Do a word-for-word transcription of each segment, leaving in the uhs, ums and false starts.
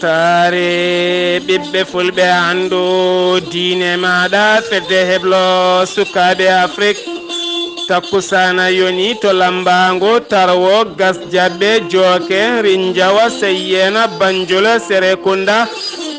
Saare ɓiɓɓe fulɓe, anndu diine maaɗa, fedde heblo sukaaɓe Afrik. Takkusaana yoni to Lambaango, Tarwo, Gas Jaɓɓe, Jooke, Rinjawa, Seyyeena, Banjul, Serekunda.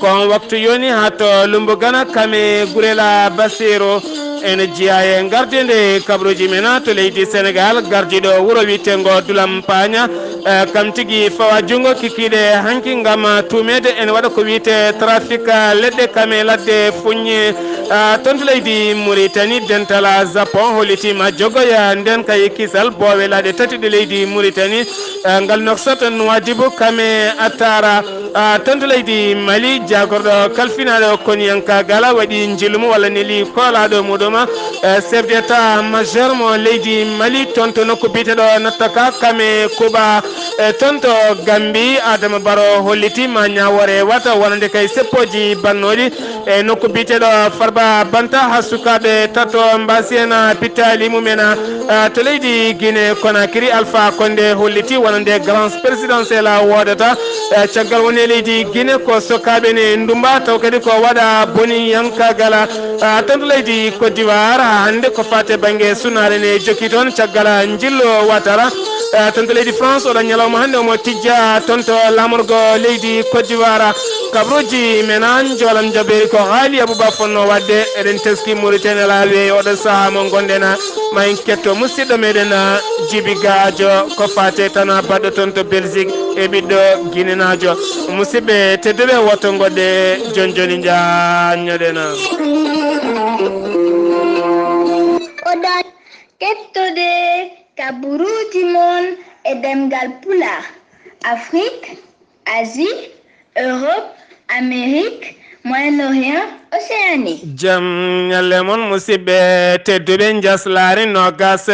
Kon waktu yoni haa to Lumbugana, Kame, Gurela, Basiru. Ene jeyaa e ngardiinde kabaruuji men to leydi Senegaal, gardiiɗo wuro wiyeteengo Dulam Paña. Eh, kam tigi fawa junngo kikiiɗe hanki ngam tuumeede ene waɗa ko wiyetee trafic leɗɗe kame ladde fuññe, ah, toon to leydi Muritani. Dental Japon hollitiima jogoya ndeen kay kisal boowe laaɗe tati ɗe leydi Muritani, eh, ngal noksata Nuwaadibu kame Atara, ah, toon to leydi Mali. Jaagorɗo kalfinaaɗo koniyankaagal waɗi njillumo walla neli koolaaɗo muuɗum, eh, chef d'état majeur mo leydi Mali, toon to nokku biyeteeɗo Nattaka kame Kuba, eh, toon to Gambi. Adama Baro hollitiima ñaawoore wata wonande kay seppooji bannooɗi e nokku biyeteeɗo Farba Banta, haa sukaaɓe tato mbaasi heen pittaali mumen, ah, to leydi Guinée Conakry. Alpha Condé holliti wonande grand présidentiel woodata, eh, caggal woni e leydi Guinée ko sokaaɓe ne ndumba, taw kadi ko waɗa boniyankaagal, ah, toon to leydi Côte d'Ivoire. Haa hannde ko faati e bannge sunaare ne jokki toon caggal njillo Ouattara, ah, toon to leydi France. Oɗo ñalawma hannde omo tijja toon to laamorgo leydi Côte d'Ivoire. Kabaruuji men an, joolam jabeeri ko haali Abouba fonno waɗde. Eɗen teski Mauritanie laawi e oɗo sahaa mo ngonɗen, ma en ketto musidɗo meɗen, ah, Jibi Gaajo, ko faate tana baɗɗo toon to Belgique e ɓiɗɗo Guinénaajo. Musidɓe tedduɓe, woto ngoɗɗe, jon joni njaññoɗen. Oɗon kettode kabaruuji mon e ɗemngal Pulaar, Afrique, Asie, Europe, Amérique, Moyen-Orient, Océanie. Jam ñalle mon, musidɓe tedduɓe. Njaslaari noogas,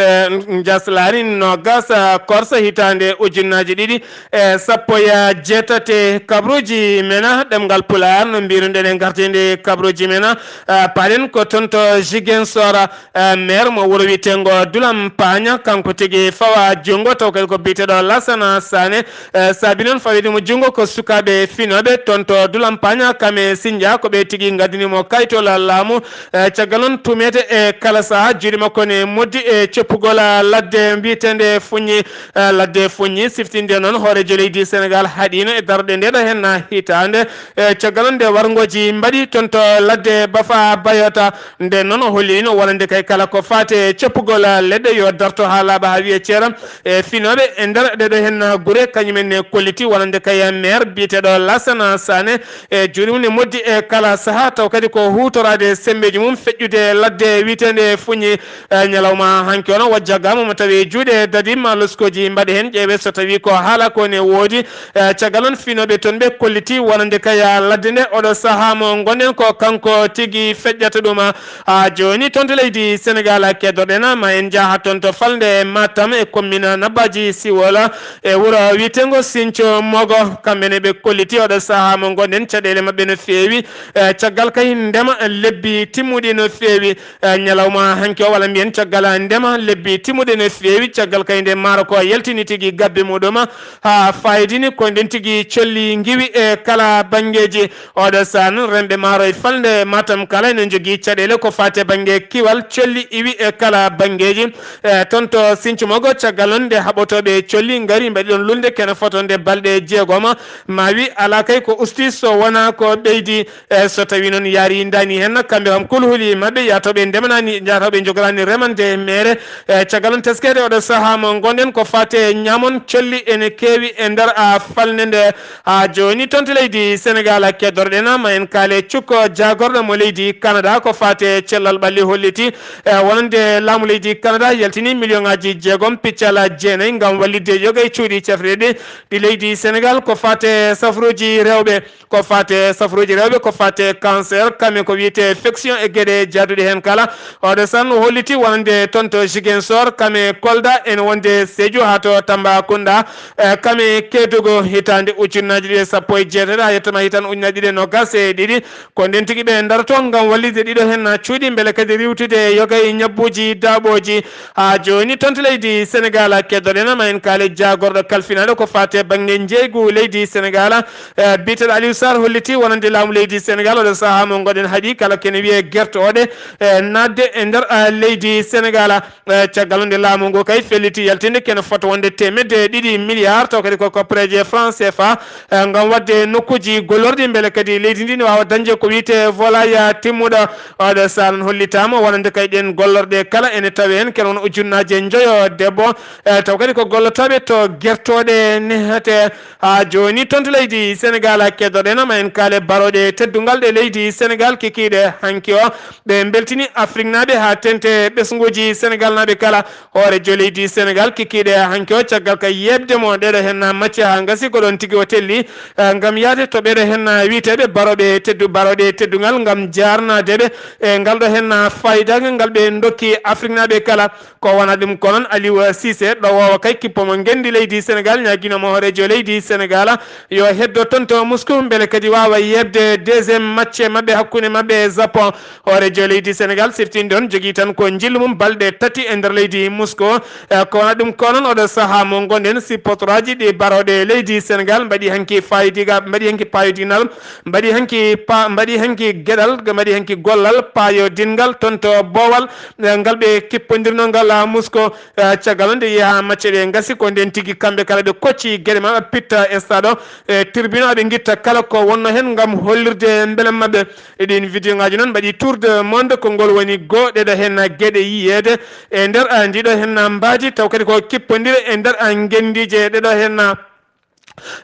njaslaari noogas, korsa hitaande ujunnaaji ɗiɗi e sappo e jeetati. Kabaruuji men ɗemngal Pulaar, no mbiruɗen e ngartinde kabaruuji men, ah, paaɗen ko toon to Ziguinchor. Eh, maire mo wuro wiyeteengo Dulam Paña, kanko tigi fawa junngo, taw kadi ko biyeteeɗo Lassana Sané. Eh, saabi noon faweede mo junngo ko sukaaɓe finooɓe toon to Dulam Paña, kame Sinja, ko ɓe tigi ngaddini mo kayitol laamu. Eh, caggal noon tuumeede e kala sahaa, juuɗe makko ne moddi e coppugol ladde mbiyeteende fuññi. Eh, ladde fuññi siftinde noon hooreejo leydi Senegaal haɗiino e darde nde ɗo heen hitaande. Eh, caggal noon nde warngooji mbaɗi toon to ladde Bafa Bayota, nden noon o holliino wonande kay kala ko faati e coppugol leɗɗe yo darto haa laaɓa haa wiye ceera. E finooɓe e nder ɗeɗo heen gure, kañumen ne kolliti wonande kay maire biyeteeɗo Lassana Sané, e juuɗe mum ne moddi e kala sahaa, taw kadi ko huutoraade semmbeeji mum feƴƴude ladde wiyeteende fuññi. E ñalawma hanki ono wajjagama mo tawi e juuɗe dadi ma loskoji mbaɗe heen ƴeewe so tawi ko haala ko ne woodi. E, caggal noon, finooɓe toon ɓe kolliti wonande kay ladde nde, oɗo sahaa mo ngonɗen ko kanko tigi feƴƴata ɗum. Haa jooni, toon to leydi Senegaal, keddorɗen ma en njaha toon to falnde Matam e commune Nabbaji Siwola e wuro wiyeteengo Sinco Mogo. Kamɓe ne ɓe kolliti oɗo sahaa mo ngonɗen, caɗeele maɓɓe no feewi. E, caggal kay ndema lebbi timmuɗi no feewi. Eh, ñalawma hanki o, walla mbiyen caggal ndema lebbi timmuɗe no feewi, caggal kay nde maaro ko yaltini tigi gabbe muɗum, haa fayidini ko nden tigi colli ngiwi e kala banngeeji. Oɗo sahaa noon, remɓe maaro e falnde Matam kala ene njogii caɗeele ko faati e bannge kiwal, colli iwi e kala banngeeji. Eh, toon to Sinco Mogo, caggal noon nde haɓotooɓe colli ngari mbaɗi ɗoon lulnde kene fotoo nde balɗe jeegom, ma wi alaa kay ko usti so wonaa ko ɓeydi. E so tawi noon yaari ndaani heen, kamɓe kam kulhuli maɓɓe, yaatooɓe ndemanani, yaatooɓe njogoraani remande meere. E caggal noon teskeede oɗo sahaa mo ngonɗen ko faati e ñaamon colli ene keewi e nder a falnde nde. Haa jooni toon to leydi Senegaal keddorɗen ma en kaale cukko jaagorɗo mo leydi Canada ko faati e cellal ɓalli holliti, e wonande laamu leydi Canada yaltini million ŋaaji jeegom piccal jeenayi ngam wallitde yoga e cuuɗi cafrirɗi ɗi leydi Senegaal ko faati e safaruuji rewɓe. Ko faati e safaruuji rewɓe, ko faati e cancer, kame ko wiyetee fiction e geɗe jaaduɗe heen kala. Oɗo san o holliti wonande toon to Ziguinchor, kame Kolda, ene wonde Sédhiou haa to Tambacounda, e kame Kédougou hitaande ujunnaaji ɗiɗi e sappo e jeetati haa yettoma hitaande ujunnaaji ɗiɗi e noogaas e ɗiɗi. Ko ndeen tigi ɓe ndaroto ngam wallitde ɗiɗo heen cuuɗi, mbele kadi riiwtude e yoga e ñabbuuji daaɓooji. Haa jooni toon to leydi Senegaal, keddoɗen ma en kaale jaagorɗo kalfinaaɗo ko faati e bannge njeeygu leydi Senegaal, e biyeteeɗo Aliou Sarr holliti wonande laamu leydi Senegaal oɗo sahaa mo ngoɗen haɗi kala kene wiyee gertooɗe, e naatde e nder, e leydi Senegaal. E caggal nde laamu ngu kay felliti yaltinde kene fota wonde teemedde ɗiɗi milliard, taw kadi ko koppareeje franc C F A, e ngam waɗde nokkuuji gollorɗi mbele kadi leydi ndi ne waawa dañde ko wiyetee volaille timmuɗo. Oɗo sahaa noon hollitaama wonande kay ɗeen gollorɗe kala ene tawee heen kene wona ujunnaaje njoyo debbo, e taw kadi ko gollotooɓe to gertooɗe nehete. Haa jooni toon to leydi Senegaal, keddoɗen ma en kaale barooɗe teddungal ɗe leydi Senegaal kikiiɗe hanki o. Ɓe mbeltini Afriknaaɓe haa teeŋti ɓesnguuji Senegaalnaaɓe kala. Hooreejo leydi Senegaal kikiiɗe hanki o, caggal ka yeeɓde mo ɗeɗo heen macce haa ngasi, ko ɗoon tigi o telli, e, ngam yahde to ɓeɗo heen wiyeteeɓe barooɓe teddu-, barooɗe teddungal ngam jaarnaade ɓe e ngal ɗo heen faayidagal ngal ɓe ndokki Afriknaaɓe kala. Ko wonaa ɗum ko noon, Aliou Cissé, ɗowoowo kay kippo mo ngenndi leydi Senegaal, ñaagiino mo hooreejo leydi Senegaal yo heddo toon to Moscou, mbele kadi waawa yeeɓde deuxième match maɓɓe hakkunde maɓɓe e Japon. Hooreejo leydi Senegaal siftini ɗoon, jogii tan ko njillu mum balɗe tati e nder leydi Moscou. E, ko wonaa ɗum ko noon, oɗo sahaa mo ngonɗen, supporteraaji ɗi barooɗe leydi Senegaal mbaɗi hanki faayidiga-, mbaɗi hanki paayotigal, mbaɗi hanki pa-, mbaɗi hanki geɗal, mbaɗi hanki gollal paayodinngal toon to Boowal, e, ngal ɓe kippondirnoo ngal, a, Moscou. E, caggal nde yaha macce ɗe ngasi, ko ndeen tigi kamɓe kala ɓe kocci geɗe maɓɓe, pitta e stade o, e, tribune o, ɓe ngitta kala ko wonno heen ngam hollirde mbelam maɓɓe. E ɗiin vidéo ngaaji noon mbaɗi tour de monde, ko ngol woni goo ɗeɗo heen geɗe yiyeede e nder, a, ndiɗo heen mbaadi, taw kadi ko kippondire e nder, a, ngenndiije ɗeɗo heen, a,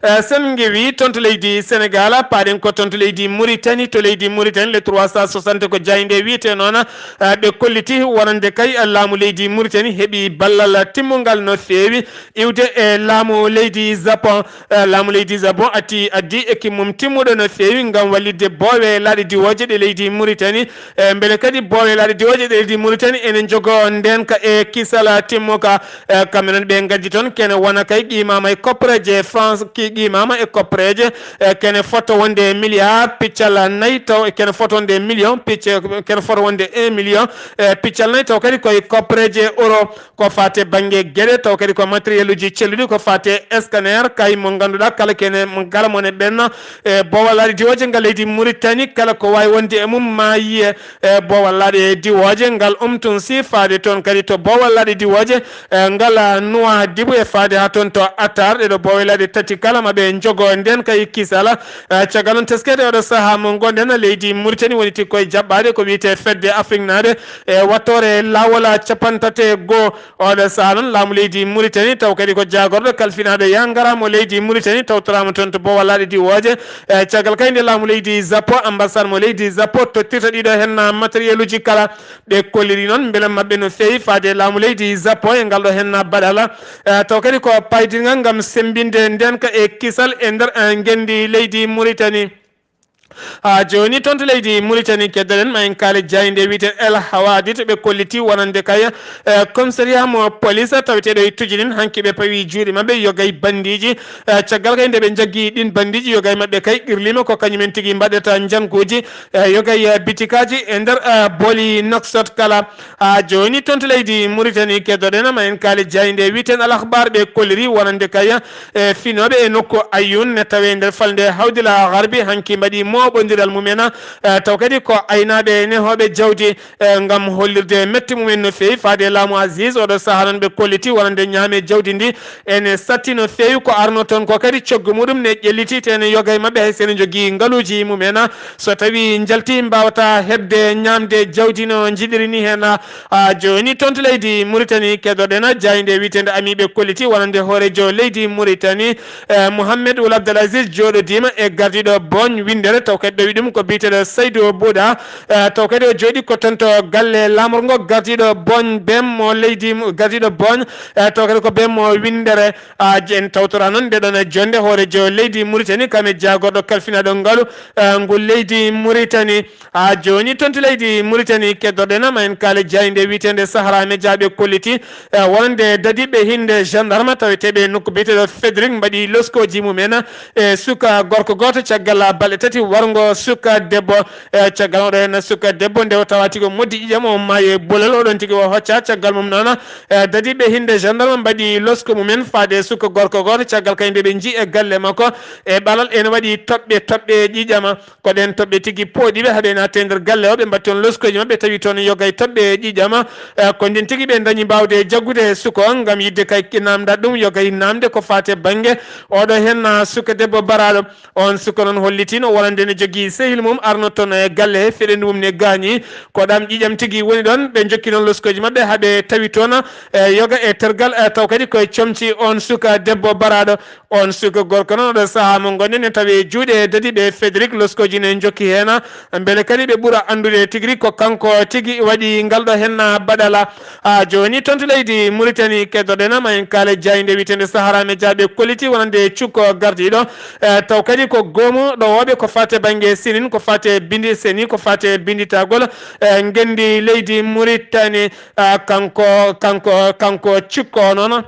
Eh, sen ngewi toon to leydi Senegaal, paaɗen ko toon to leydi Mauritanie. To leydi Mauritanie, le trois cent soixante ko jaaynde wiyetee noon, eh, ɓe kolliti wonande kay, eh, laamu leydi Mauritanie heɓi ballal timmungal no feewi iwde e laamu leydi Japon. Eh, laamu leydi Japon ati, addi ekip mum timmuɗo no feewi ngam wallitde boowe laaɗe diwooje ɗe leydi Mauritanie. Eh, mbele kadi boowe laaɗe diwooje ɗe leydi Mauritanie ene njogoo ndeenka e kisal timmuka. Eh, kamɓe noon ɓe ngaddi toon kene wona kay qiimaama e koppareeje France, ki qiimaama e koppareeje, eh, kene fota wonde milliard piccal nayi taw, kene fota wonde million picc-, kene fota wonde un million, eh, piccal nayi taw kadi koye koppareeje euro. Ko faate bannge geɗe taw kadi ko matériel uji celluɗi, ko faate scanner kay mo ngannduɗaa kala kene, kala mone ɓenna, eh, boowal laaɗe diwooje ngal leydi Mauritanie, kala ko waawi wonde e mum ma yiye. E boowal laaɗe diwooje ngal umtun si faade toon kadi to boowal laaɗe diwooje, e, ngal Nouadhibou e faade haa toon to Atar. Ɗeɗo boowe laaɗe tati kala maɓe njogo ndeen kay kisala. E, caggal noon teskede oɗo sahaa mo ngonɗen leydi Mauritanie woni tikkoye jaɓɓaade ko wiyetee fedde Afriknaaɓe e wattoore laawol capantate goo. Oɗo sahaa noon, laamu leydi Mauritanie, taw kadi ko jaagorɗo kalfinaaɗo yangara mo leydi Mauritanie, tawtoraama toon to boowal laaɗe diwooje. E caggal kay nde laamu leydi Japon, ambassade mo leydi Japon tottirta ɗiɗo heen matériel uji kala. Ɓe kolliri noon mbela maɓɓe no feewi faade laamu leydi Japon e ngal ɗo heen baɗala. E taw kadi ko paydirngal ngam semmbinde ndeenka e kisal e nder, e, ngenndi leydi Mauritanie. Haa jooni toon to leydi Mauritanie, keddoɗen ma en kaale jaaynde wiyetee El Hawadith, ɓe kolliti wonande kay, eh, commissariat mo police taweteeɗo e Tijirin, hanki ɓe pawi juuɗe maɓɓe yogay bandiiji. Eh, caggal kay nde ɓe njaggi ɗin bandiiji, yogay maɓɓe kay qirliima ko kañumen tigi mbaɗata njankuuji, eh, yogay, eh, bitikaaji e nder, eh, booli Nouakchott kala. Haa jooni toon to leydi Mauritanie, keddoɗen ma en kaale jaaynde wiyetee Al Akhbar, ɓe kolliri wonande kay, e finooɓe e nokku Ayoun ne tawee nder falnde Hawdila Garbi hanki mbaɗi mooɓondiral mumen, e, taw kadi ko aynaaɓe nehooɓe jawdi, e, ngam hollirde mette mumen no feewi faade laamu Aziz. Oɗo sahaa noon ɓe kolliti wonande ñaame jawdi ndi ene satti no feewi ko arno toon ko kadi coggu muɗum ne ƴelliti te ene yoga e maɓɓe hay so ene njogii ngaluuji mumen. So tawii njalti mbaawata heɓde ñaamde jawdi no njiɗiri ni heen. A, jooni toon to leydi Mauritanie, keddoɗen jaaynde wiyeteende Ami, ɓe kolliti wonande hooreejo leydi Mauritanie, eh, Mohamed Ould Abdel Aziz jooɗodiima e gardiiɗo booñ winndere taw kadi ɗowi ɗum ko biyeteeɗo Saydu Buuɗa, eh, taw kadi o jooɗi ko toon to galle laamorgo gardiiɗo Booñ Bem mo leydi, gardiiɗo Booñ, eh, taw kadi ko Bem mo winndere. Ah, en tawtora noon nde ɗoon e jonnde hooreejo leydi Muritani, kam e jaagorɗo kalfinaaɗo ngalu, eh, ngu leydi Muritani. Ah, jooni toon to leydi Muritani keddorɗen ma en kaale jaaynde wiyeteende Sahara Media ɓe kolliti, eh, wonande dadiiɓe hinde gendarme taweteeɓe nokku biyeteeɗo Fedrik mbaɗi loskooji mumen e suka gorko gooto caggal balɗe tati warngo suka debbo. E caggal oɗo heen suka debbo nde o tawa tigi o moddi ƴiƴam o maayi e bolol oɗon tigi o hocca caggal mum noon. E dadiiɓe hinde gendarme mbaɗi losko mumen faade suka gorko gooto caggal kadi nde ɓe njii e galle makko e ɓalal ene waɗi toɓɓe toɓɓe ƴiƴam. Ko ɗeen toɓɓe tigi pooɗiiɓe haɓe naatde e nder galle o, ɓe mbaɗti toon loskooji maɓɓe, tawi toon yoga e toɓɓe ƴiƴam. Eh, ko ndeen tigi ɓe ndañi mbaawde jaggude suka o ngam yiɗde kay naamndaade ɗum yoga e naamnde ko faati e bannge oɗo heen, ah, suka debbo baraaɗo. Oon suka noon hollitiino wonande ne jogii sehil mum arno toon e galle he, feɗendu mum ne gaañi. Ko ɗam ƴiƴam tigi woni ɗoon, ɓe njokki noon loskooji maɓɓe haa ɓe tawi toon, eh, yoga e tergal, eh, taw kadi koye comci oon suka debbo baraaɗo. Oon suka gorko noon, oɗo sahaa mo ngonɗen, ne tawi e juuɗe dadiiɓe Fedrik, loskooji ne njokki heen, mbele kadi ɓe ɓura anndude tigi rigi ko kanko tigi waɗi ngal ɗo heen baɗala. Ah, jooni toon to leydi Muritani keddorɗen ma en kaale jaaynde wiyeteende Sahara Media ɓe kolliti wonande cukko gardiiɗo, eh, taw kadi ko goomu ɗowooɓe ko faati e bannge sinin, ko faati e binndi seni, ko faati e binnditagol, eh, ngenndi leydi Muritani. Ah, kanko, kanko, kanko cukko noon.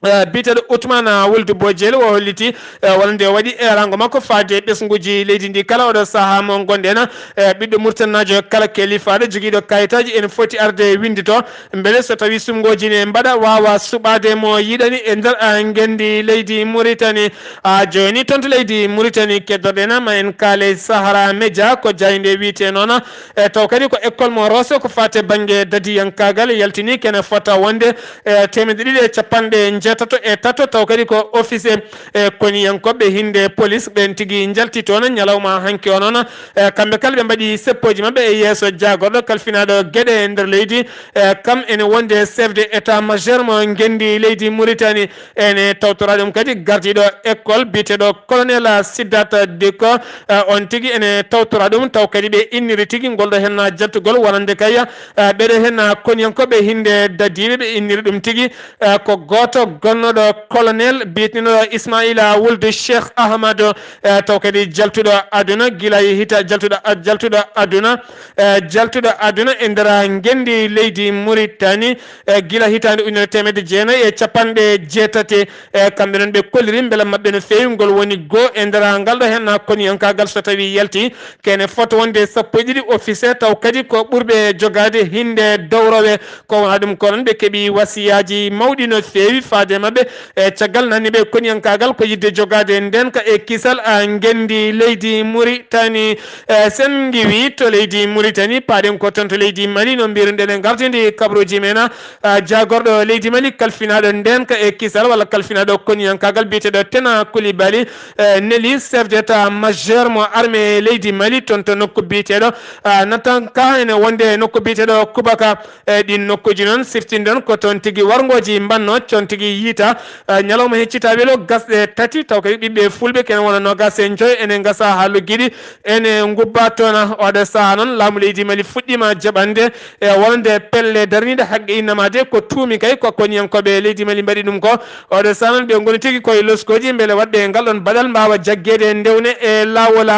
Eh, biyeteeɗo Ousmane Wuldu Bojel o holliti, eh, wonande o waɗi eeraango makko faade ɓesnguuji leydi ndi kala oɗo sahaa mo ngonɗen, eh, ɓiɗɗo murtanaajo kala kelifaaɗo jogiiɗo kayitaaji ene foti arde winndito, mbele so tawi suɓngooji ne mbaɗa waawa suɓaade mo yiɗani e nder, ah, ngenndi leydi Muritani. Ah, jooni toon to leydi Muritani keddorɗen ma en kaale Sahara Media ko jaaynde wiyetee noon, eh, taw kadi ko école mo Rosso ko faati e bannge dadiyankaagal yaltini kene fota wonde e teemedde ɗiɗi e capanɗe njeetato e tato, taw kadi ko officier e koniyankooɓe hinde police ɓeen tigi njalti toon ñalawma hanki o noon. E kamɓe kala ɓe mbaɗi seppooji maɓɓe e yeeso jaagorɗo kalfinaaɗo geɗe e nder leydi, e kam ene wonde chef de état majeur mo ngenndi leydi Muritani. Ene tawtora ɗum kadi gardiiɗo école biyeteeɗo colonel Siddata Diko. Eh, on tigi ene tawtora ɗum, taw kadi ɓe inniri tigi ngol ɗo heen jaltugol wonande kay, eh, ɓeɗo heen koniyankooɓe hinde dadiiɓe ɓe inniri ɗum tigi, eh, ko gooto gonnoɗo colonel biyeteeɗo Ismaila Wuldu Cheikh Ahmadu, eh, taw kadi jaltuɗo aduna gila e hita-, jaltuɗo ad-, jaltuɗo aduna, eh, jaltuɗo aduna e nder ngenndi leydi Muritani, eh, gila hitaande ujunere teemedde jeenayi e capanɗe jeetati. E kamɓe noon ɓe kolliri mbela maɓɓe no feewi ngol woni goo e nder ngal ɗo heen koniyankaagal so tawi yalti kene fota wonde sappo e ɗiɗi officier taw kadi ko ɓurɓe jogaade hinde dowrowe. Ko wona ɗum ko noon ɓe keɓi wasiyaaji mawɗi no feewi faade maɓɓe e caggal nanni ɓe koniyankaagal ko yiɗde jogaade ndenka e kisal a ngenndi leydi Muritani. E sen ngiwi to leydi Muritani, paaɗen ko toon to leydi Mali no mbiruɗen e ngartidi kabaruuji men. Ah, jaagorɗo leydi Mali kalfinaaɗo ndenka e kisal walla kalfinaaɗo koniyankaagal biyeteeɗo Tena Coulibaly, eh, neli chef d'état majeur mo armée leydi Mali toon to nokku biyeteeɗo, ah, Natanka ene wonde e nokku biyeteeɗo Kubaka. Eh, ɗin nokkuuji noon siftinɗon ko toon tigi warngooji mbanno, toon tigi yiita. Eh, ñalawma heccita welo gasɗe tati, taw kadi ɓiɓɓe fulɓe kene wona noogas e njoyo ene ngasa haa luggiɗi ene ngubba toon. Oɗo sahaa noon laamu leydi Mali fuɗɗiima jaɓande e wonande pelle darniiɗe haqqe innama de ko tuumi kay ko koniyankooɓe leydi Mali mbaɗi ɗum ko. Oɗo sahaa noon ɓe ngoni tigi koye loskooji mbele waɗɓe ngal ɗon baɗal mbaawa jaggeede ndewne e laawol.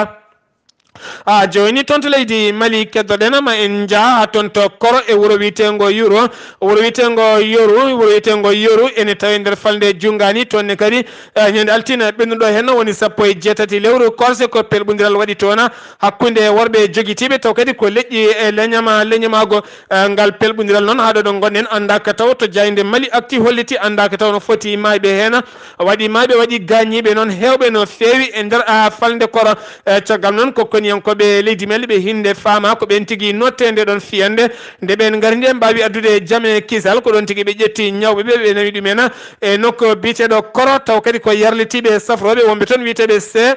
A jooni toon to leydi Mali keddoɗen ma en njaha haa toon to Koro e wuro wiyeteengo Yuro. Wuro wiyeteengo Yoru, wuro wiyeteengo Yoru ene tawi nder falnde Junngani toon ne kadi. Eh, ñande altine ɓennuɗo heen woni sappo e jeetati lewru korse ko pelɓondiral waɗi toon hakkunde worɓe jogitiiɓe taw kadi ko leƴƴi e leñama, leñamaago, eh, ngal pelɓondiral noon haa ɗo ɗo ngonɗen anndaaka taw to jaaynde Mali Actu holliti anndaaka taw no foti maayɓe heen. Waɗi maayɓe, waɗi gaañiiɓe noon heewɓe no feewi e nder, ah, falnde Koro. Eh, caggal noon ko koniyankooɓe leydi Mali ɓe hinde faama ko ɓeen tigi notte nde ɗon fiyande. Nde ɓeen ngari nde mbaawi addude jam e kisal ko ɗoon tigi ɓe ƴetti ñawɓe ɓe, ɓe nawi ɗumen e nokku biyeteeɗo Koro taw kadi ko yarlitiiɓe safrooɓe wonɓe toon wiyeteeɓe C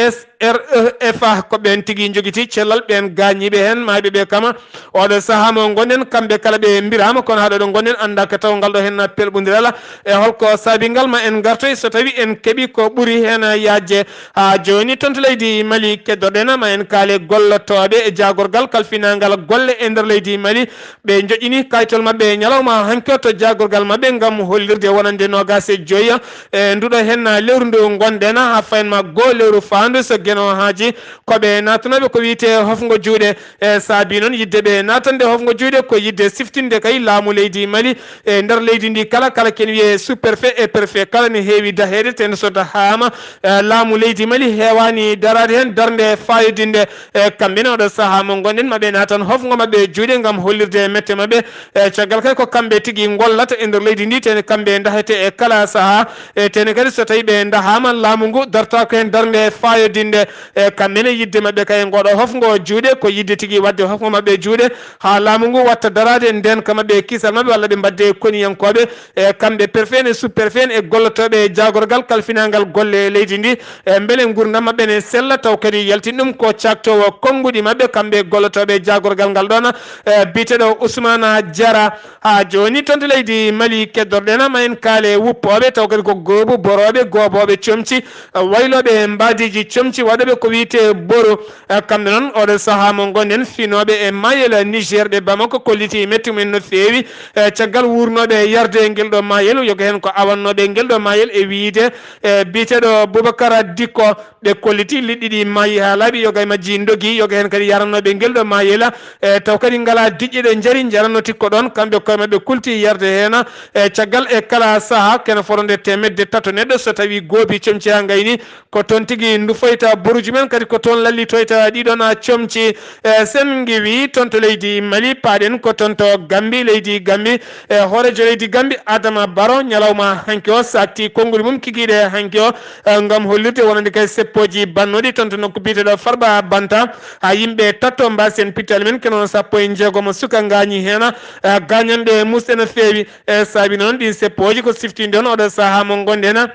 S R E F A, ko ɓeen tigi njogiti cellal, ɓeen gaañiiɓe heen, maayɓe ɓe kama. Oɗo sahaa mo ngonɗen, kamɓe kala ɓe mbiraama, kono haa ɗo ɗo ngonɗen, anndaa ko taw ngal ɗo heen pelɓondiral e holko saabi ngal. Ma en ngartoy so tawi en keɓi ko ɓuri heen yaajde. Haa jooni toon to leydi Mali keddoɗen, ma en kaale gollotooɓe e jaagorgal kalfinaangal golle e nder leydi Mali. Ɓe njoƴƴini kaytol maɓɓe ñalawma hanki o to jaagorgal maɓɓe ngam hollirde wonande noogaas e joyi e nduɗo heen lewru ndu ngonɗen, haa fayin ma goo lewru faandu so Geno haaji. Ko ɓe naatanooɓe ko wiyetee hofngo juuɗe, e saabi noon yiɗde ɓe naatande hofngo juuɗe ko yiɗde siftinde kay laamu leydi Mali e nder leydi ndi kala, kala ken wiyee sous-préfet e préfet kala ne heewi daheede, te ne so dahaama, e laamu leydi Mali heewaani daraade heen darnde faayodinde. E kamɓe ne oɗo sahaa mo ngonɗen, ma ɓe naatan hofngo maɓɓe juuɗe ngam hollirde mette maɓɓe. E caggal kay ko kamɓe tigi ngollata e nder leydi ndi, te ne kamɓe dahete e kala sahaa. E te ne kadi so tawi ɓe dahaama, laamu ngu dartaako heen darnde faayodinde. E kamɓe ne yiɗde maɓɓe kay ngoɗo hofngo juuɗe ko yiɗde tigi waɗde hofngo maɓɓe juuɗe haa laamu ngu watta daraade ndeenka maɓɓe, kisal maɓɓe, walla ɓe mbaɗde koniyankooɓe. E kamɓe préfet en e sous-préfet en e gollotooɓe e jaagorgal kalfinaangal golle e leydi ndi, e mbele nguurndam maɓɓe ne sella, taw kadi yaltin ɗum ko caaktoowo konnguɗi maɓɓe, kamɓe gollotooɓe e jaagorgal ngal ɗoon, e biyeteeɗo Ousmane Diarra. Haa jooni toon to leydi Mali keddorɗen, ma en kaale wuppooɓe, taw kadi ko goobu borooɓe, goobooɓe comci, waylooɓe mbaadiiji comci, waɗooɓe ko wiyetee boro. E kamɓe noon, oɗo sahaa mo ngonɗen, finooɓe e maayel Niger ɗe Bamako kolliti metti mumen no feewi. E caggal wuurnooɓe yarde ngel ɗo maayel, yoga heen ko awannooɓe ngel ɗo maayel e wiyde, e biyeteeɗo Boubacar Dicko, ɓe kolliti liɗɗi ɗi maayi haa laaɓi, yoga e majji ndogi, yoga heen kadi yaranooɓe ngel ɗo maayel. E taw kadi ngalaa diƴƴe ɗe njari, njaranno tikko ɗoon, kamɓe koye maɓɓe kulti yarde heen. E caggal e kala sahaa, kene fotande teemedde tato neɗɗo, so tawi goobi comci haa ngayni, ko toon tigi ndufoyta boruuji men, kadi ko toon lallitoyta ɗiɗon comci. E sen ngiwi toon to leydi Mali, paaɗen ko toon to Gambi, leydi Gambi. E hooreejo leydi Gambi, Adama Baro, ñalawma hanki o saakti konnguli mum kikiiɗe hanki o, e ngam hollirde wonande kay seppooji bannooɗi toon to nokku biyeteeɗo Farba Banta. Haa yimɓe tato mbaasi heen pittaali men, kene wona sappo e njeegom suka ngaañi heen. E gaañanɗe muusɗe no feewi. E saabi noon ɗiin seppooji ko siftinde on oɗo sahaa mo ngonɗen.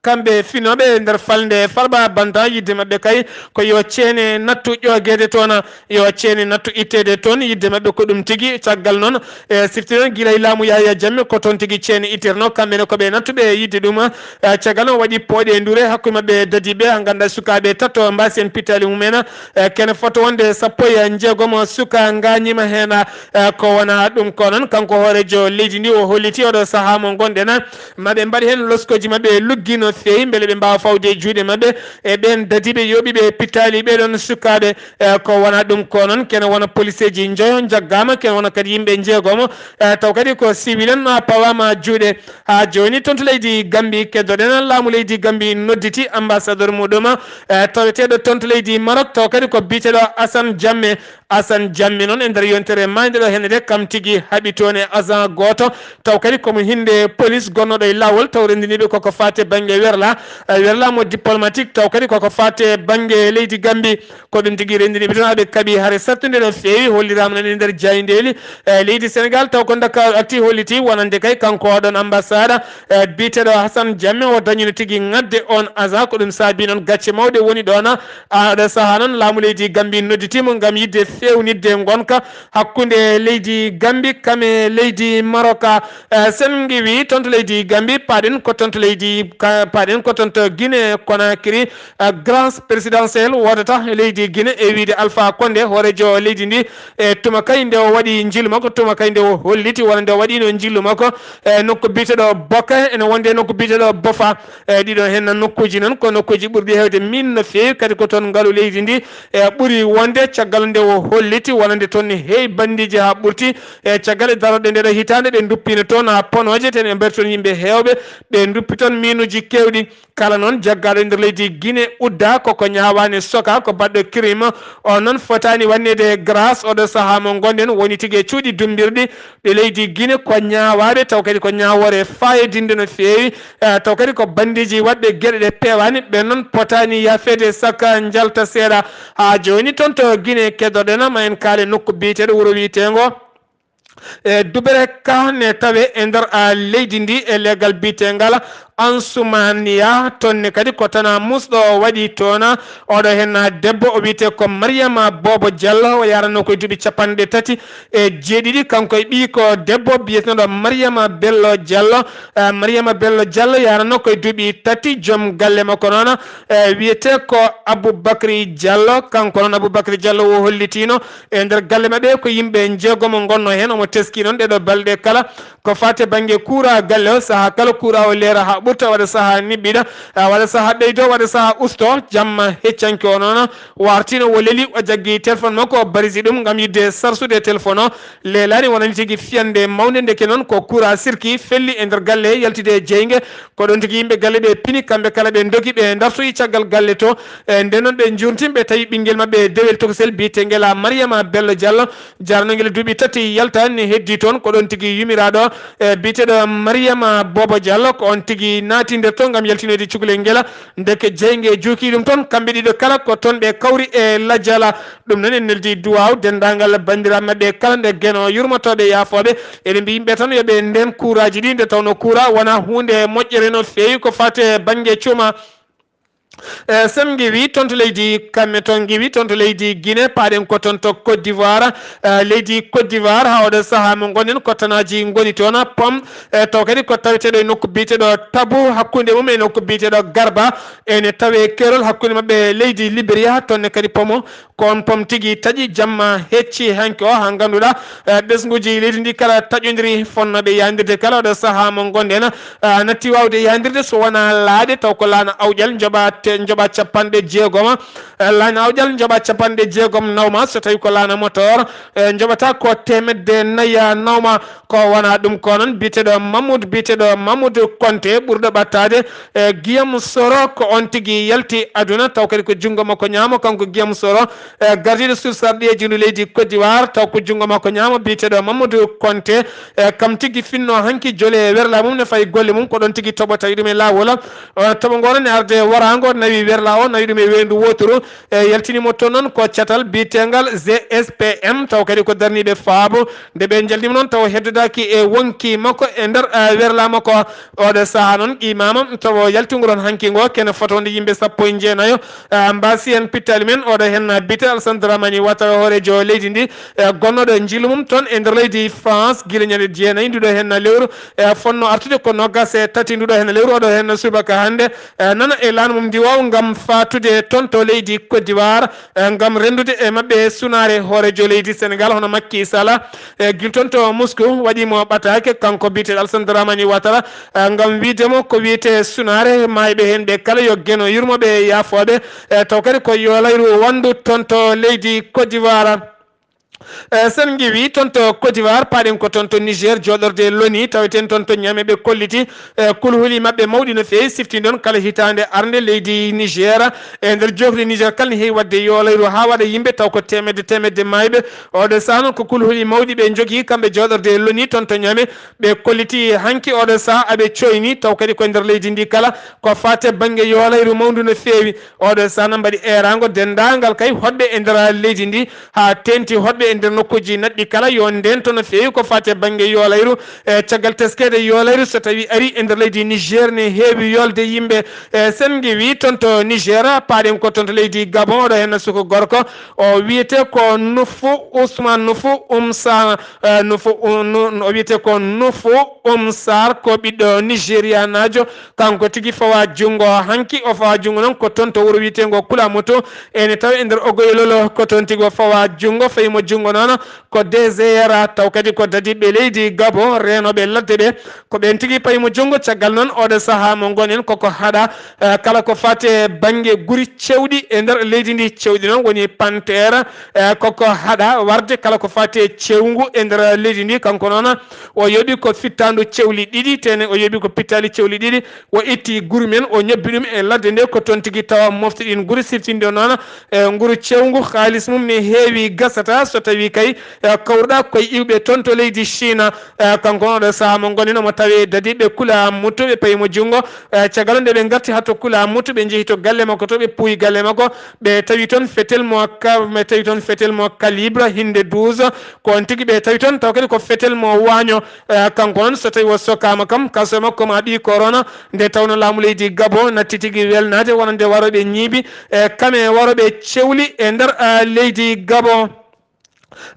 Kamɓe finooɓe e nder falnde Farba Banta, yiɗde maɓɓe kay ko yo ceene nattu ƴoogeede toon, yo ceene nattu itteede toon, yiɗde maɓɓe ko ɗum tigi. Caggal noon, e siftinen gila e laamu Yahya Jammeh ko toon tigi ceene ittirno, kamɓe ne ko ɓe nattuɓe e yiɗde ɗum. E caggal noon waɗi pooɗe e ndure hakkunde maɓɓe e dadiiɓe, haa nganndaa sukaaɓe tato mbaasi heen pittaali mumen. E kene fota wonde sappo e njeegom suka ngaañiima heen. E ko wona ɗum ko noon, kanko hooreejo leydi ndi o holliti oɗo sahaa mo ngonɗen, ma ɓe mbaɗ heen loskooji maɓɓe luggi no feewi, mbele ɓe mbaawa fawde e juuɗe maɓɓe e ɓeen dadiiɓe yooɓiiɓe pittaali ɓee ɗoon sukaaɓe. E ko wona ɗum ko noon, kene wona poliseeji njoyo njaggaama, kene wona kadi yimɓe njeegomo, e taw kadi ko civil en pawaama juuɗe. Haa jooni toon to leydi Gambi keddoɗen, laamu leydi Gambi nodditi ambassadeur muɗum, e taweteeɗo toon to leydi Maroc, taw kadi ko biyeteeɗo Assane Jammeh. Assane Jammeh noon e nder yontere maayde ɗo heen de, kam tigi haɓi toon e agent gooto, taw kadi komo hinde police gonnooɗo e laawol, taw renndiniiɓe koko faati e bannge werla, e werla mo diplomatique, taw kadi koko faati e bannge leydi Gambi. Ko ɗum tigi renndiniiɓe toon, haa ɓe kaɓi hare sattunde no feewi, holliraama noon e nder jaayndeeli, e leydi Senegal, taw ko Dakar Actu holliti wonande kay kanko oɗon ambassade, e biyeteeɗo Assane Jammeh o dañino tigi ŋatde on agent. Ko ɗum saabi noon gacce mawɗe woni ɗoon. Haa ɗo sahaa noon, laamu leydi Gambi nodditiimo ngam yiɗde feewnitde ngonka hakkunde leydi Gambi kam e leydi Maroc. E sen ngiwi toon to leydi Gambi, paaɗen ko toon to leydi ka-, paaɗen ko toon to Guinée Conakry. E grand présidentiel woodata e leydi Guinée e wiyde Alpha Condé, hooreejo leydi ndi. E tuma kay nde o waɗi njillu makko, tuma kay nde o holliti wonande o waɗiino njillu makko e nokku biyeteeɗo Boka, ene wonde e nokku biyeteeɗo Bofa. E ɗiɗo heen nokkuuji noon ko nokkuuji ɓurɗi heewde miin no feewi, kadi ko toon ngalu leydi ndi e ɓuri wonde, caggal nde o holliti wonande toon ne heewi banndiiji haa ɓurti. E caggal e darorɗe nde ɗo hitaande, ɓe nduppiino toon haa ponooje, ten e mbaɗi toon yimɓe heewɓe, ɓe nduppi toon miinuuji keewɗi. Kala noon jaggaaɗo e nder leydi Guinée uddaa, koko ñaawaani soka, ko baɗɗo crime. On noon fotaani waɗneede grâce. Oɗo sahaa mo ngonɗen woni tigi e cuuɗi dummbirɗi ɗi leydi Guinée ko ñaawaaɓe, taw kadi ko ñaawoore faayodinde no feewi. E, taw kadi ko banndiiji waɗɓe geɗe ɗe peewaani, ɓe noon potaani yaafeede saka njalta seeɗa. Haa jooni toon to Guinée keddoɗen, ma en kaale nokku biyeteeɗo wuro wiyeteengo e Dubereka ne tawe e nder, a, leydi ndi e leggal biyeteengal Ansumaniya, toon ne kadi ko tana musɗo waɗi toon. Oɗo heen debbo o wiyetee ko Mariama Bobo Diallo, o yaranoo ko e duuɓi capanɗe tati e jeeɗiɗi. Kanko e ɓiy ko debbo biyeteeɗo Mariama Bello Diallo. Eh, Mariama Bello Diallo yaranoo ko e duuɓi tati. Joom galle makko noon, eh, wiyetee ko Aboubacry Diallo. Kanko noon Aboubacry Diallo o hollitiino e nder galle maɓɓe ko yimɓe njeegomo ngonnoo heen. Omo teskii noon ɗeɗo balɗe kala ko faati e bannge kuuraa galle o, sahaa kala kuuraa o leera haa ɓurta, waɗa sahaa niɓɓiɗa, a, waɗa sahaa ɓeydoo, waɗa sahaa ustoo. Jamma heccanke o noon wartiino, o leli, o jaggi téléphone makko, o barisi ɗum ngam yiɗde sarsude téléphone o. Leelaani, wonani tigi fiyannde mawnde, ndeke noon ko kuuraa sirki, felli e nder galle, yaltide e jeynge. Ko ɗoon tigi yimɓe galle ɓe pini, kamɓe kala ɓe ndogi, ɓe dartoyi caggal galle to. E nden noon ɓe njuurtini, ɓe tawi ɓinngel maɓɓe dewel tokosel biyetee ngel a Mariama Bello Diallo, jarno ngel duuɓi tati yalta ne heddii toon. Ko ɗoon tigi yumiraaɗo, e, biyeteeɗo Mariama Bobo Diallo, ko on tigi naati nder toon ngam yaltinoyde cukalel ngel. Ndeke jeynge juuki ɗum toon, kamɓe ɗiɗo kala ko toon ɓe kawri e lajjala. Ɗum noon en neldi duwaaw denndaangal banndiraaɓe maɓɓe kala nde Geno yurmotooɓe yaafooɓe. Eɗen mbiyi yimɓe tan yo ɓe ndeen kuuraaji ɗi, nde tawnoo kuuraa wonaa huunde moƴƴere no feewi ko faati e bannge cuuma. E, sen ngiwi toon to leydi Cameroun, ngiwi toon to leydi Guinée, paaɗen ko toon to Côte d'Ivoire. E, leydi Côte d'Ivoire, haa oɗo sahaa mo ngonɗen, ko tanaaji ngoni toon, pom, e, taw kadi ko taweteeɗo e nokku biyeteeɗo Tabu, hakkunde mum e nokku biyeteeɗo Garba. Ene tawee keerol hakkunde maɓɓe e leydi Libéria, toon ne kadi pomo. Ko on pom tigi taƴi jamma hecci hanki o, haa ngannduɗaa, eh, ɓesnguuji leydi ndi kala taƴondiri, fonnooɓe yaandirde kala oɗo sahaa mo ngonɗen, eh, natti waawde yaandirde so wonaa laaɗe, taw ko laana awƴal njoɓa te-, njoɓa capanɗe jeegoma, eh, laana awƴal njoɓa capanɗe jeegom nawma, so tawi ko laana motoor, eh, njoɓata ko teemedde nayi nawma. Ko wonaa ɗum ko noon, biyeteeɗo Mamoud, biyeteeɗo Mamoud Konte, ɓurɗo ɓattaade, e, Guillaume Soro, ko on tigi yalti aduna, taw kadi ko junngo makko ñaamo, kanko Guillaume Soro, e, gardiiɗo sursarɗi e junngo leydi Côte d'Ivoire, taw ko junngo makko ñaamo, biyeteeɗo Mamoud Konte, e, kam tigi finnoo hanki jole e werla mum, ne fayi golle mum, ko ɗoon tigi toɓo tawi ɗum e laawol. E, toɓo ngoo ne arde waraango, nawi werla o, nawi ɗum e weendu wooturu, e, yaltini mo toon noon ko catal biyeteengal G S P M, taw kadi ko darniiɓe faabu. Nde ɓe njaldi mo noon, taw heddodaaki e wonki makko e nder, eh, werla makko. Oɗo sahaa noon, qiimaama, taw yaltingo ɗoon hanki ngo, kene fotoonde yimɓe sappo e jeenayo, eh, mbaasi heen pittaali men. Oɗo heen biyetee Alassane Dramane Ouattara, hooreejo leydi ndi, eh, gonnooɗo njillu mum toon e nder leydi France, gila ñande jeenayi nduɗo heen lewru, eh, fotnoo artude ko noogaas e tati nduɗo heen lewru. Oɗo heen subaka hannde, eh, nana e laana mum ndiwaaw ngam faatude toon to leydi Côte d'Ivoire, eh, ngam renndude e maɓɓe sunaare hooreejo leydi Senegal, hono Macky Sall, eh, gila toon to Moscou, waɗi mo ɓataake, kanko biyeteeɗo Alassane Dramane Ouattara, eh, ngam wiyde mo ko wiyetee sunaare maayɓe heen ɓe kala, yo Geno yurmo ɓe, yaafoo ɓe, eh, taw kadi ko yoolayru wonndu toon to leydi Côte d'Ivoire. Eh, sen ngiwi toon to Côte d'Ivoire, paaɗen ko toon to Niger, jooɗorde l'ONU, taweteeɗo toon to Niamey, ɓe kolliti, eh, kulhuli maɓɓe mawɗi no feewi, sifti noon kala hitaande arnde leydi Niger. E nder joofde Niger kala ne heewi waɗde yoolayru haa waɗa yimɓe, taw ko teemedde teemedde maayɓe. Oɗo sahaa noon ko kulhuli mawɗi ɓe njogii, kamɓe jooɗorde l'ONU toon to Niamey, ɓe kolliti hanki oɗo sahaa aɓe cooyni, taw kadi ko e nder leydi ndi kala, ko faati e bannge yoolayru mawndu no feewi. Oɗo sahaa noon mbaɗi eeraango denndaangal kay hoɗɓe e nder leydi ndi, haa teeŋti hoɗɓe e nder nokkuuji naɗɗi kala, yo ndeento no feewi ko faati e bannge yoolayru. E caggal teskeede yoolayru, so tawi ari e nder leydi Niger, ne heewi yolde yimɓe. E sen ngiwi toon to Niger, paaɗen ko toon to leydi Gabon, oɗo heen suka gorko, o wiyetee ko Nufu Ousmane Nufu Umsa, eh, Nufu, um, nu-, o wiyetee ko Nufu Umsar, ko ɓiɗɗo Nigerianaajo. Kanko tigi fawa junngo hanki, o fawa junngo noon ko toon to wuro wiyeteengo Kulamutu. Ene tawa e nder Ogoyololo, ko toon tigi o fawa junngo, fayi mo junngo noon ko D G R, taw kadi ko dadiiɓe leydi Gabon, reenooɓe ladde ɓe, ko ɓeen tigi payi mo junngo. Caggal noon, oɗo sahaa mo ngonen koko haɗa, eh, kala ko faati e bannge guri cewɗi e nder leydi ndi. Cewɗi noon woni pantere, eh, koko haɗa warde kala ko faati e cewngu e nder leydi ndi. Kanko noon, o yoɓi ko fittaandu cewli ɗiɗi, tene o yoɓi ko pittaali cewli ɗiɗi, o itti guri men, o ñobbi ɗum e ladde nde, ko toon tigi tawa mofti ɗin guri, siftinde noon, eh, nguru cewngu, haalis mum ne heewi, gasata so tawi kay, eh, kawruɗaa koye iwɓe toon to leydi Chine. Eh, kanko oɗo sahaa mo ngonɗen omo tawee dadiiɓe kula muttuɓe payi mo junngo. Eh, caggal nde ɓe ngarti haa to kula muttuɓe njehi to galle makko to ɓe puuyi galle makko. Ɓe tawi toon fetel mo ka-, ɓe tawi toon fetel mo calibre hinde douze. Ko on tigi ɓe tawi toon taw kadi ko fetel mo waaño. Eh, kanko noon so tawi o sokaama kam, kaso makko ma ɓii corona, nde tawno laamu leydi Gabon natti tigi welnaade wonande warooɓe ñiibi, eh, kame warooɓe cewli e nder, eh, leydi Gabon.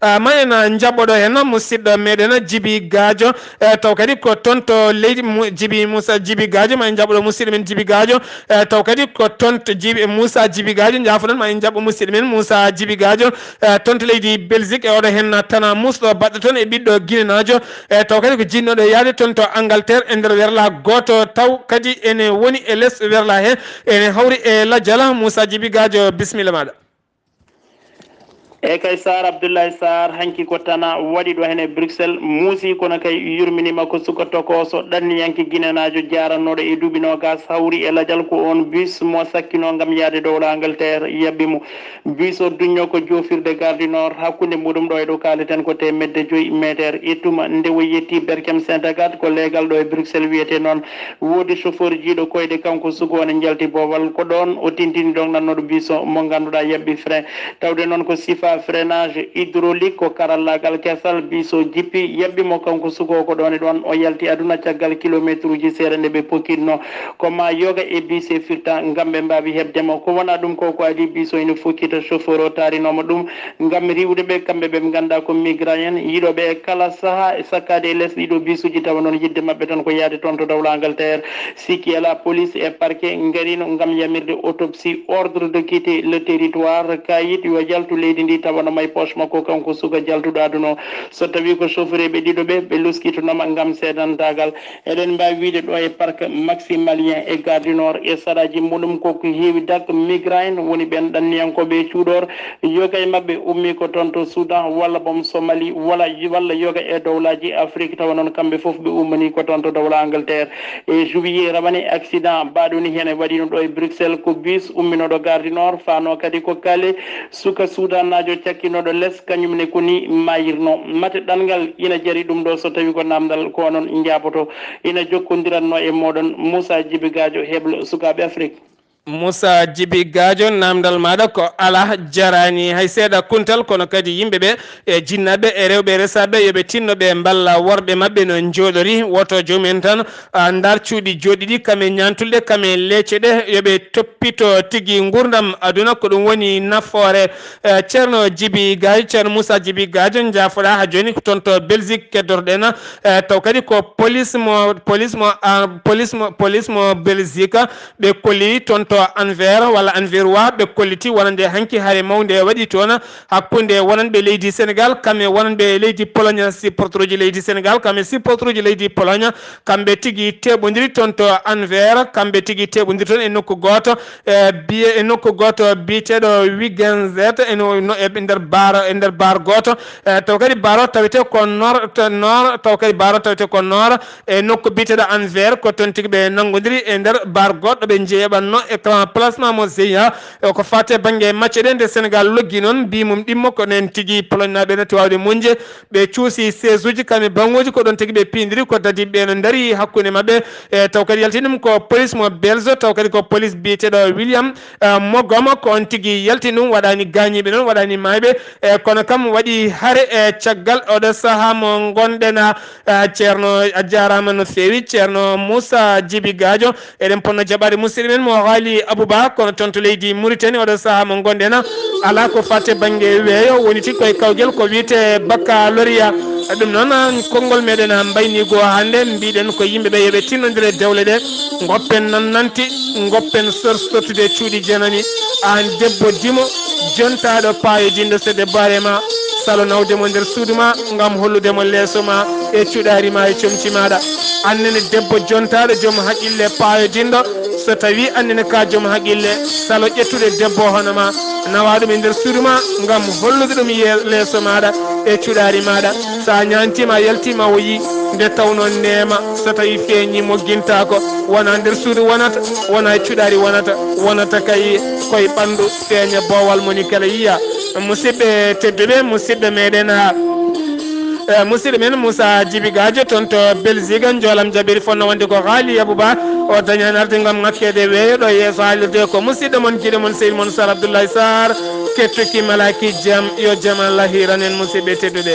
Ah, ma en, ah, njaɓɓoɗo heen musidɗo meɗen Jibi Gaajo, eh, taw kadi ko toon to leydi Mu-, Jibi Moussa Jibi Gaajo, ma en njaɓɓoɗo musidɗo men Jibi Gaajo, eh, taw kadi ko toon to Jibi Moussa Jibi Gaajo, njaafoɗon ma en njaɓɓo musidɗo men Moussa Jibi Gaajo, eh, toon to leydi Belgique, e oɗo heen tana muusɗo baɗɗo toon e ɓiɗɗo Guinénaajo, eh, taw kadi ko jiɗnoɗo yaade toon to Angleterre e nder werla gooto, taw kadi ene woni e les werla he, ene hawri e lajal. Moussa Jibi Gaajo, bisimilla maɗa. E kay Sarr, Abdoulaye Sarr, hanki ko tana waɗi ɗo hene Bruxelles, muusi kono kay yurminima ko suka tokooso ɗanniyanke ginenaajo jaarannoɗo e duuɓi nogas hawri e lajal ko on bus mo sakkino ngam yaade dowla Angleterre yaɓɓi mo. Bus o duñño ko jofirde Gare du Nord, hakkunde muɗum ɗo e ɗo kaleten ko temedde joyi meter. Ittuma nde o yetti Berkem Saint Agathe ko leegal ɗo e Bruxelles wiyete noon. Woodi chauffeur jiiɗo koyɗe, kanko sugu o ne njalti boowal. Ko ɗoon o tintini ɗon nannoɗo bus o mo ngannduɗaa yaɓɓi frein. Tawde noon ko sifa freinage hydraulique, ko karallaagal kesal, bus o jippi, yaɓɓi mo kanko sugu o. Ko ɗoon e ɗoon o yalti aduna caggal kilomeetruuji seeɗa nde ɓe pokkitno. Ko ma yoga e bus e firta ngam ɓe mbaawi heɓde mo. Ko wonaa ɗum ko, ko adii bus o ina fokkita, chauffeur o taarinooma ɗum ngam riiwde ɓe, kamɓe ɓe nganndaa ko migraine yiɗooɓe e kala sahaa e sakkaade e les ɗiɗo bisuuji, tawa noon yiɗde maɓɓe tan ko yahde toon to dowla Angleterre. Sikki alaa, police e parquet ngariino ngam yamirde autopsie, ordre de quitter le territoire, kayit yo yaltu leydi ndi, tawa no may poche makko kanko suka jaltuɗo aduna o. So tawii ko chauffeur ɓe ɗiɗo ɓe, ɓe luskitanooma ngam seedantaagal. Eɗen mbaawi wiyde ɗo e parc maximalien e Gare du Nord e saraaji muɗum ko ko heewi dak migraine woni ɓeen ɗanniyankooɓe e cuuɗoor. Yoga e maɓɓe ummii ko toon to Soudan walla boom Somalie walla, walla yoga e dowlaaji Afrique, tawa noon kamɓe fof ɓe ummanii ko toon to dowla Angleterre. E juillet rawane accident baaɗo ni heen waɗiino ɗo e Bruxelles, ko bus umminooɗo Gare du Nord faanoo kadi ko Calais, suka suudanaajo cakkinooɗo les kañum ne ko ni maayirnoo. Mate ɗanngal ina jari ɗum ɗo so tawii ko naamndal ko onon njaaboto. Ina jokkondiratnoo e mooɗon Moussa Djiby Gadio, heblo sukaaɓe Afrik. Moussa Djiby Gadio, naamndal maaɗa ko alaa, jaraani hay seeɗa kuntal, kono kadi yimɓe ɓe e jinnaaɓe e rewɓe resaaɓe yo ɓe tinno ɓe mballa worɓe maɓɓe no njooɗori. Woto joomum en tan, ah, ndaar cuuɗi jooɗɗi ɗi, kam e ñaantulɗe, kam e leece ɗe, yo ɓe toppito tigi nguurndam aduna, ko ɗum woni nafoore. Eh, Ceerno Djiby Gadio, Ceerno Moussa Djiby Gadio, njaafoɗaa haa jooni ko toon to Belgique keddorɗen. Eh, taw kadi ko police mo, police mo, ah, police mo, police mo Belgique ɓe kolli toon to Anvers walla Anversois, ɓe kolliti wonande hanki hare mawnde waɗi toon hakkunde wonanɓe leydi Sénégal kam e wonanɓe leydi Pologne, supporteruuji leydi Sénégal kam e supporteruuji leydi Pologne. Kamɓe tigi teɓondiri toon to Anvers, kamɓe tigi teɓondiri toon e nokku gooto, e biye, e nokku gooto biyeteeɗo Wigenzet, e no, no, e nder bar, e nder bar gooto. E taw kadi bar o tawete ko nor, to nor, taw kadi bar o tawete ko nor, e nokku biyeteeɗo Anvers, ko toon tigi ɓe nanngodiri e nder bar goɗɗo ɓe njeeɓanno e clan plasma mo Zeya. E ko faate bannge macce ɗe, nde Sénégal loggi noon, mbi mum ɗimmo ko nen tigi Polognaaɓe natti waawde muñde. Ɓe cuusi seesuuji kam e baŋŋooji, ko ɗoon tigi ɓe piindiri, ko dadiiɓe ɓe no ndarii hakkunde maɓɓe. E taw kadi yaltini ɗum ko police mo Belge, taw kadi ko police biyeteeɗo William, eh, Mogoma, ko on tigi yaltini ɗum, waɗaani gaañiiɓe noon, waɗaani maayɓe. E kono kam waɗi hare e caggal oɗo sahaa mo ngonɗen, ah, ah, Ceerno, a jaaraama no feewi, Ceerno Moussa Djiby Gadio. Eɗen ponno jaɓaade musidɗo men mo Haali Abouba, kono toon to leydi Mauritanie, oɗo sahaa mo ngonɗen, alaa ko faate bannge weeyo, woni tigi koye kawgel ko wiyetee baccalauréat. Ɗum noon, konngol meɗen mbayni goo hannde, mbiɗen ko yimɓe ɓe yo ɓe tinnondire dewle ɗe, ngoppen nannanti, ngoppen sor-, sottude cuuɗi janani. Aan debbo dimo, jontaaɗo paayodinɗo, so debbo ari e ma, salo nawde mo nder suudu ma ngam hollude mo leeso ma e cuɗaari ma e comci maaɗa. Aan nene debbo jontaaɗo, joom haqqille paayodinɗo, so tawii aan nene ka joom haqqille, salo ƴettude debbo hono ma, nawa ɗum e nder suudu ma ngam hollude ɗum ye-, leeso maaɗa e cuɗaari maaɗa. So a ñaantiima, a yaltiima, o yii nde tawnoo neema, so tawii feeñii, moggintaako, wonaa nder suudu wonata, wonaa e cuɗaari wonata, wonata kay koye ɓanndu, feeña boowal mo ni kala yiya. Musidɓe tedduɓe, musidɓe meɗen, ah, eh, musidɗo men Moussa Djibi Gadio toon to Belgique, njoolam jaɓiri fonno wonde ko Haali Abouba. O dañani ardingam ŋakkeede weeyo ɗo yeeso haalirde. Ko musidɗo mon, giɗo mon, sehil mon Sar Abdoulaye Sarr. Kettuki malaki jam, yo jam Allah hiran en, musidɓe tedduɓe.